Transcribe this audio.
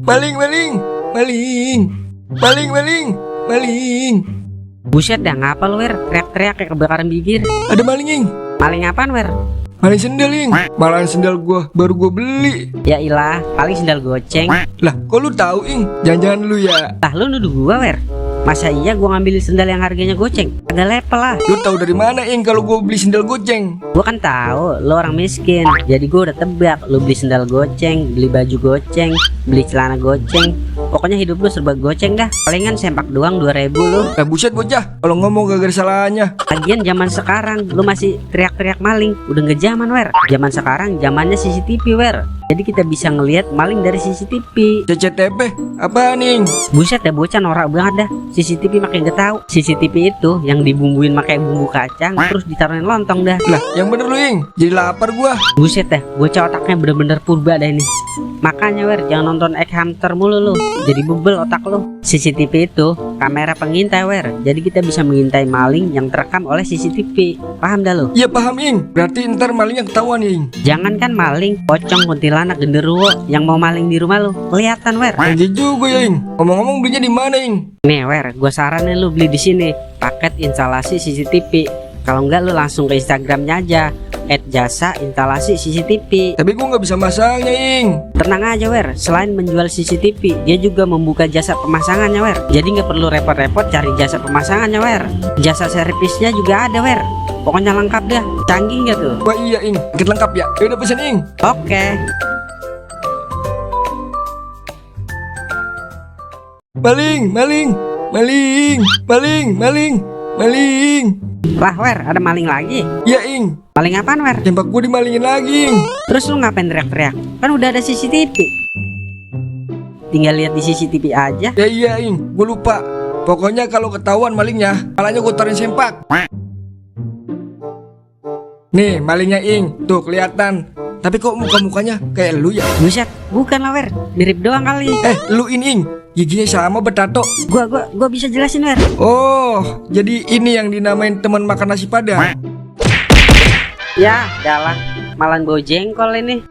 Maling, maling, maling, maling, maling, maling. Buset dah, ngapa lu, Wer? Teriak-teriak kayak kebakaran bibir. Ada maling, Ing. Maling apaan, Wer? Maling sendal, Ing. Malahan sendal gua baru gua beli. Ya ilah, paling sendal goceng. Lah, kok lu tahu, Ing? Jangan-jangan lu ya. Lah lu nuduh gua, Wer? Masa iya gua ngambil sendal yang harganya goceng? Agak lepel lah. Lu tahu dari mana, Ing, kalau gua beli sendal goceng? Gua kan tahu lu orang miskin. Jadi gua udah tebak lu beli sendal goceng, beli baju goceng, beli celana goceng. Pokoknya hidup lu serba goceng dah. Palingan sempak doang 2.000 lu. Lah buset bocah, kalau ngomong gak ada salahnya. Lagian zaman sekarang lu masih teriak-teriak maling. Udah nggak zaman, Wer. Zaman sekarang zamannya CCTV, Wer. Jadi kita bisa ngelihat maling dari CCTV. CCTV? Apaan, Ing? Buset ya, bocah norak banget dah. CCTV makin gak tahu. CCTV itu yang dibumbuin pakai bumbu kacang terus ditaruhin lontong dah. Lah, yang bener lu, Ing. Jadi lapar gua. Buset dah, bocah otaknya bener-bener purba dah ini. Makanya, Wer, jangan nonton Egg Hunter mulu lu. Jadi bebel otak lu. CCTV itu kamera pengintai, Wer. Jadi kita bisa mengintai maling yang terekam oleh CCTV. Paham dah lu? Iya paham, Ing. Berarti ntar malingnya ketahuan, Ing. Jangankan maling, pocong, kuntilanak, genderuwo yang mau maling di rumah lu kelihatan, Wer. Janji juga ya, Ing. Ngomong-ngomong belinya di mana, Ing? Nih, Wer, gua saranin lu beli di sini paket instalasi CCTV. Kalau enggak lu langsung ke Instagramnya aja, @jasa instalasi CCTV. Tapi gua nggak bisa masangnya, Ing. Tenang aja, Wer, selain menjual CCTV, dia juga membuka jasa pemasangannya, Wer. Jadi nggak perlu repot-repot cari jasa pemasangannya, Wer. Jasa servisnya juga ada, Wer. Pokoknya lengkap dah. Canggih nggak tuh? Wah iya, Ing. Paket lengkap ya. Ya udah pesen, Ing. Oke. Maling, maling, maling, maling, maling, maling. Lah, Wer, ada maling lagi. Ya, Ing. Maling apaan, Wer? Tembak gua dimalingin lagi, Ing. Terus lu ngapain teriak-teriak? Kan udah ada CCTV. Tinggal lihat di CCTV aja. Ya iya, Ing. Gua lupa. Pokoknya kalau ketahuan malingnya, palanya gua taruhin sempak. Nih, malingnya, Ing. Tuh kelihatan. Tapi kok muka-mukanya kayak lu ya? Buset, bukan lah, Wer. Mirip doang kali. Lu ini, Ing. Giginya sama bertato. Gua bisa jelasin, Wer. Oh, jadi ini yang dinamain teman makan nasi padang. Ya, dalah. Malan bau jengkol ini.